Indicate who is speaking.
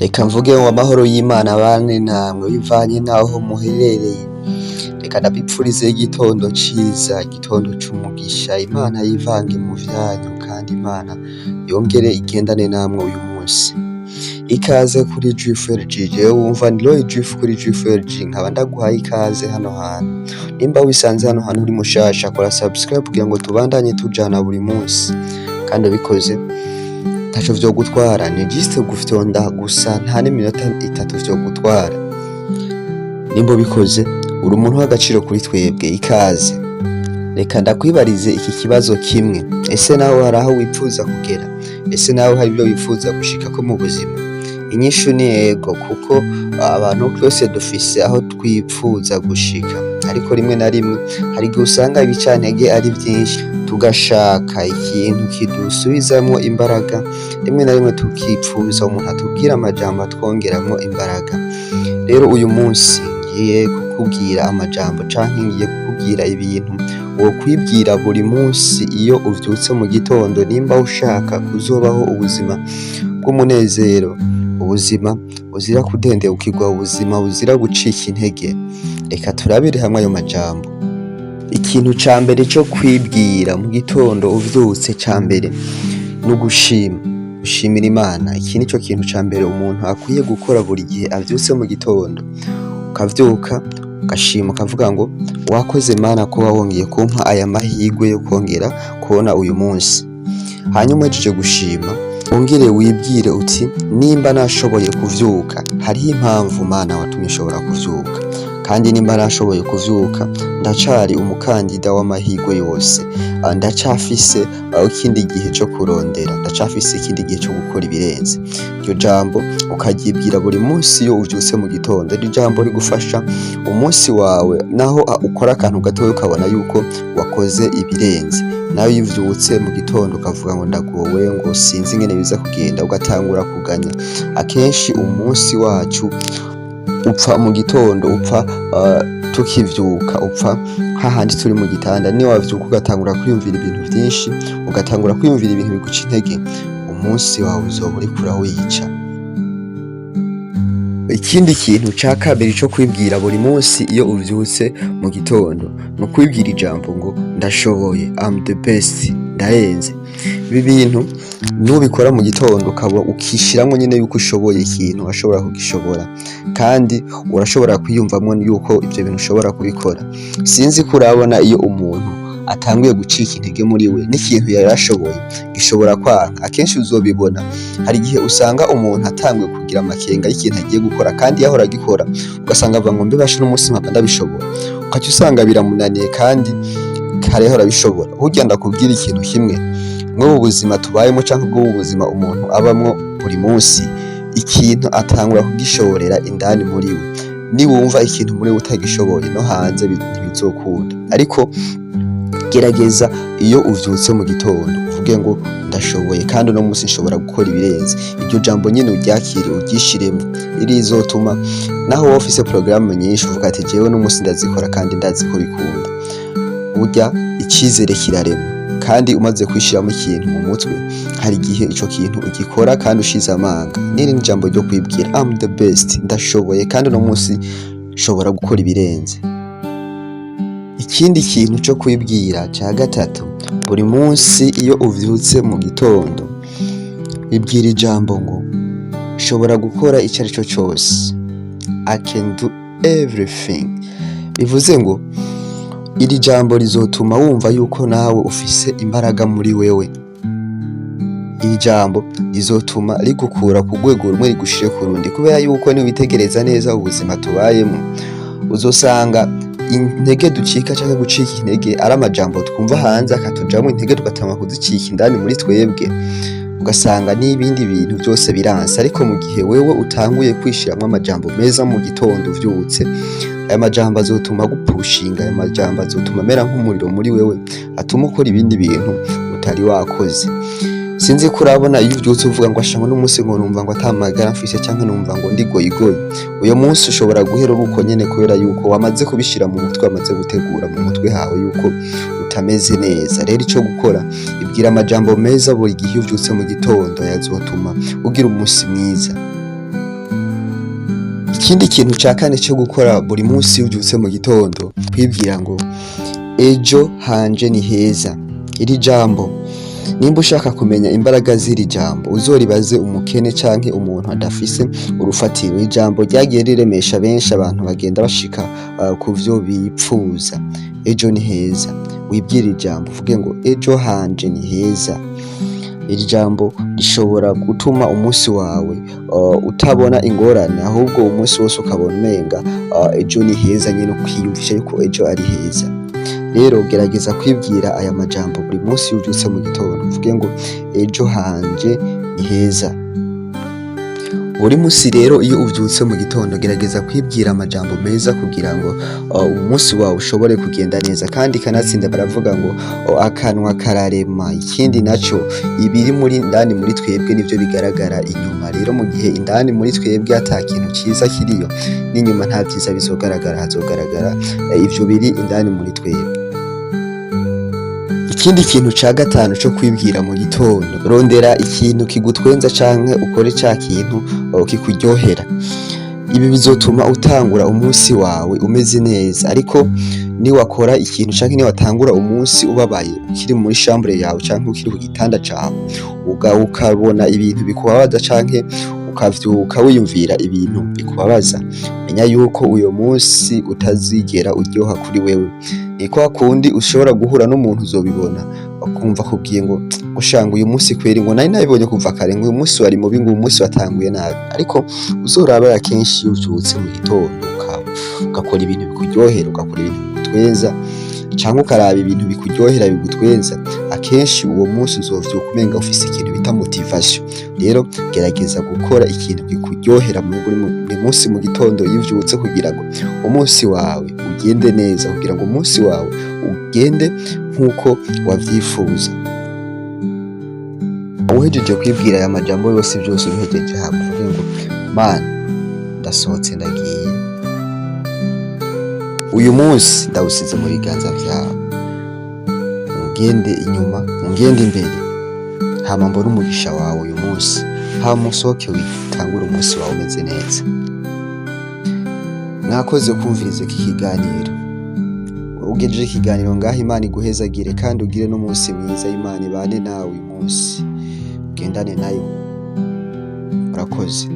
Speaker 1: Reka mvuge ngo amahoro y'Imana abane namwe bivanye n'aho muherereye. Reka ndabipfurize igitondo ciza, igitondo c'umugisha. Imana yivange mu vyanyu kandi Imana yongere igendane namwe uyu munsi. Ikaze kuri GFRG, jewe wumva ni Roy Jif kuri GFRG, nkaba ndaguhaye ikaze hano hantu. Nimba wisanze hano hantu uri mushasha, kora subscribe kugira ngo tubandanye tujana buri munsi. Kandi ubikoze ntaco vyogutwara, ni juste gufyonda gusa, nta n'iminota 3 vyogutwara. Nimba ubikoze uri umuntu w'agaciro kuri twebwe, ikaze. Reka ndakwibarize iki kibazo kimwe: ese nawe hari aho wipfuza kugera? Ese nawe hari ibyo wifuza gushikako mu buzima? Inyishu ni yego, kuko abantu twese dufise aho twipfuza gushika, ariko rimwe na rimwe hari igihe usanga ibicantege ari vyinshi, tugashaka ikintu kidusubizamwo imbaraga. Rimwe na rimwe tukipfuza umuntu atubwira amajambo atwongeramwo imbaraga. Rero uyu munsi ngiye kukubwira amajambo canke ngiye kukubwira ibintu wokwibwira buri munsi iyo uvyutse mu gitondo, nimba ushaka kuzobaho ubuzima bw'umunezero, ubuzima buzira kudendebukirwa, ubuzima buzira gucika intege. Reka turabire hamwe ayo majambo. Ikintu ca mbere co kwibwira mu gitondo uvyutse, ca mbere ni ugushima, gushimira Imana. Iki nico kintu ca mbere umuntu akwiye gukora buri gihe avyutse mu gitondo. Ukavyuka ugashima, ukavuga ngo: "Wakoze Mana kuba wongeye kumpa aya mahirwe yo kongera kubona uyu munsi." Hanyuma uhejeje gushima, wongere wibwire uti: "Nimba nashoboye kuvyuka, hariho impamvu Mana watumye nshobora kuvyuka, kandi nimba nashoboye kuvyuka ndacari umukandida w'amahirwe yose. Ndacafise ikindi gihe co kurondera, ndacafise ikindi gihe co gukora ibirenze." Iryo jambo ukaryibwira buri munsi iyo uvyutse mu gitondo. Iri jambo rigufasha umunsi wawe, naho ukora akantu gatoya ukabona yuko wakoze ibirenze. Nawe iyo uvyutse mu gitondo ukavuga ngo ndagowe, ngo sinzi ingene biza kugenda, ugatangura kuganya, akenshi umunsi wacu upfa mu gitondo, upfa tukivyuka, upfa hahandi turi mu gitanda. Niyo wavyuka ugatangura kwiyumvira ibintu vyinshi, ugatangura kwiyumvira ibintu biguca intege, umunsi wawe uzoba uriko urawica. Ikindi kintu ca kabiri co kwibwira buri munsi iyo uvyutse mu gitondo ni ukwibwira ijambo ngo ndashoboye, I'm the best, ndarenze. Ibi bintu nubikora mu gitondo, ukaba ukishiramwo nyene yuko ushoboye ikintu, urashobora kugishobora kandi urashobora kwiyumvamwo yuko ivyo bintu ushobora kubikora. Sinzi ko urabona, iyo umuntu atanguye gucika intege muri we, n'ikintu yari ashoboye gishobora kwanka. Akenshi uzobibona, hari igihe usanga umuntu atanguye kugira amakenga y'ikintu agiye gukora kandi yahora agikora, ugasanga avuga ngo: "Mbe basha n'umunsi mpava ndabishobora?" Ukaca usanga biramunaniye kandi kare yahora abishobora. Burya ndakubwira ikintu kimwe: mw'ubu buzima tubayemo canke bw'ubu buzima umuntu abamwo buri munsi, ikintu atangura kugishoborera indani muri we. Niwumva ikintu muri we utagishoboye, no hanze ntibizokunda. Ariko gerageza iyo uvyutse mu gitondo uvuge ngo ndashoboye kandi uno munsi nshobora gukora ibirenze. Iryo jambo nyene uryakire, uryishiremwo, rizotuma naho woba ufise porogaramu nyinshi uvuga ati: "Jewe uno munsi ndazikora kandi ndazi ko bikunda." Burya icizere kirarema, kandi umaze kwishiramwo ikintu mu mutwe, hari igihe ico kintu ugikora kandi ushize amanga. N'irindi jambo ryo kwibwira: I'm the best, ndashoboye kandi uno munsi nshobora gukora ibirenze. Ikindi kintu co kwibwira ca gatatu buri munsi iyo uvyutse mu gitondo, ibwira ijambo ngo nshobora gukora ico arico cose, I can do everything. Bivuze ngo iri jambo rizotuma wumva yuko nawe ufise imbaraga muri wewe. Iri jambo rizotuma rigukura ku rwego rumwe rigushire ku rundi, kubera yuko niwitegereza neza ubuzima tubayemwo, uzosanga intege ducika canke gucika intege ari amajambo twumva hanze akatujamwo intege, tugatangura kuzicika indani muri twebwe, ugasanga n'ibindi bintu vyose biranse. Ariko mu gihe wewe utanguye kwishiramwo amajambo meza mu gitondo uvyutse, aya majambo azotuma agupushinga, aya majambo azotuma amera nk'umuriro muri wewe, atuma ukora ibindi bintu utari wakoze. Sinzi ko urabona, iyo uvyutse uvuga ngo asha, ngo n'umunsi ngo numva ngo ata magara mfise, canke numva ngo ndi goyigoyi, uyo munsi ushobora guhera uri uko nyene, kubera yuko wamaze kubishira mu mutwe, wamaze gutegura mu mutwe hawe yuko utameze neza. Rero ico gukora, ibwira amajambo meza buri gihe iyo uvyutse mu gitondo, yazotuma ugira umunsi mwiza. Ikindi kintu ca kane co gukora buri munsi iyo uvyutse mu gitondo, kwibwira ngo ejo hanje ni heza. Iri jambo, nimba ushaka kumenya imbaraga z'iri jambo, uzoribaze umukene canke umuntu adafise urufatiro. Ijambo ryagiye riremesha benshi, abantu bagenda bashika kuvyo bipfuza. Ejo ni heza. Wibwire ijambo, uvuge ngo ejo hanje ni heza. Iri jambo rishobora gutuma umunsi wawe utabona ingorane, ahubwo umunsi wose ukabona umenga ejo ni heza nyene, ukiyumvisha yuko ejo ari heza. Rero gerageza kwibwira aya majambo buri munsi iyo uvyutse mu gitondo, uvuge ngo ejo hanje ni heza. Buri munsi rero iyo uvyutse mu gitondo, gerageza kwibwira amajambo meza kugira ngo umunsi wawe ushobore kugenda neza. Kandi kanatsinda baravuga ngo akanwa kararema. Ikindi naco, ibiri muri indani muri twebwe nivyo bigaragara inyuma. Rero mu gihe indani muri twebwe ata kintu ciza kiriyo, n'inyuma nta vyiza bizogaragara, hazogaragara ivyo biri indani muri twebwe. Ikindi kintu ca gatanu co kwibwira mu gitondo, rondera ikintu kigutwenza canke ukore ca kintu kikuryohera. Ibi bizotuma utangura umunsi wawe umeze neza. Ariko niwakora ikintu canke niwatangura umunsi ubabaye, ukiri muri chambre yawe canke ukiri ku gitanda cawe, ukabona ibintu bikubabaza canke ukavyuka wiyumvira ibintu bikubabaza, menya yuko uyo munsi utazigera uryoha kuri wewe. Ni kwa kundi ushobora guhura n'umuntu, uzobibona, ukumva akubwiye ngo ushanga uyu munsi kweri, ngo nari nabibonye kuva kare, ngo uyu munsi wari mubi, ngo uyu munsi watanguye nabi. Ariko uzoraba akenshi iyo uvyutse mu gitondo ugakora ibintu bikuryohera, ugakora ibintu bigutwenza canke ukaraba ibintu bikuryohera bigutwenza, akenshi uwo munsi uzovyuka umenga ufise ikintu bita motivation. Rero gerageza gukora ikintu kikuryohera buri munsi mu gitondo iyo uvyutse, kugira ngo umunsi wawe ugende neza, kugira ngo umunsi wawe ugende nk'uko wavyifuza. Uhejeje kwibwira aya majambo yose, vyose ubihejeje, hama uvuge ngo Mana, ndasohotse ndagiye, uyu munsi ndawusize mu biganza vyawe, ungende inyuma, ungende imbere, hama mbone umugisha wawe uyu munsi. Hama usohoke, witangure umunsi wawe umeze neza. Mwakoze kumviriza iki kiganiro. Ugejeje ikiganiro ngaho, Imana iguhezagire kandi ugire n'umunsi mwiza. Imana ibane nawe uyu munsi, ugendane nayo. Murakoze.